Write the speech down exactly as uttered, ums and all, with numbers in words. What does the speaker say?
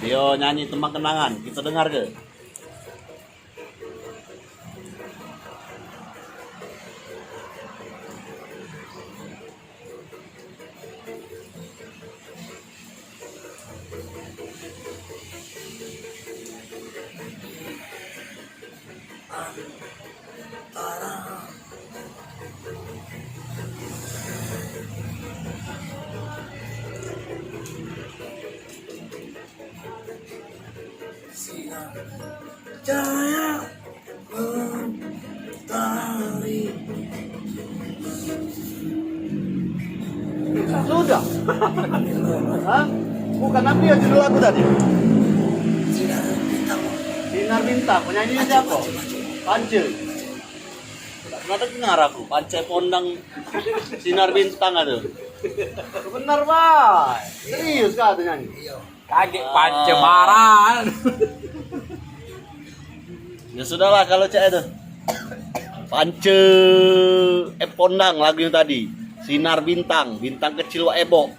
Dio nyanyi tembang kenangan, kito dengar ke? Sinar cahaya mentari. Sudah. Hah? Bukan apa ya judul lagu tadi? Sinar bintang. Sinar bintang. Penyanyinya siapa? Pance. Tak pernah dengar aku. Pance Pondang Sinar Bintang itu. Benar, Pak. Serius kah tu nyanyi? Iya. Kaget pancemaran. Ya sudahlah kalau cak itu. Pance eh Pondang lagunya tadi. Sinar Bintang, bintang kecil wak ebok.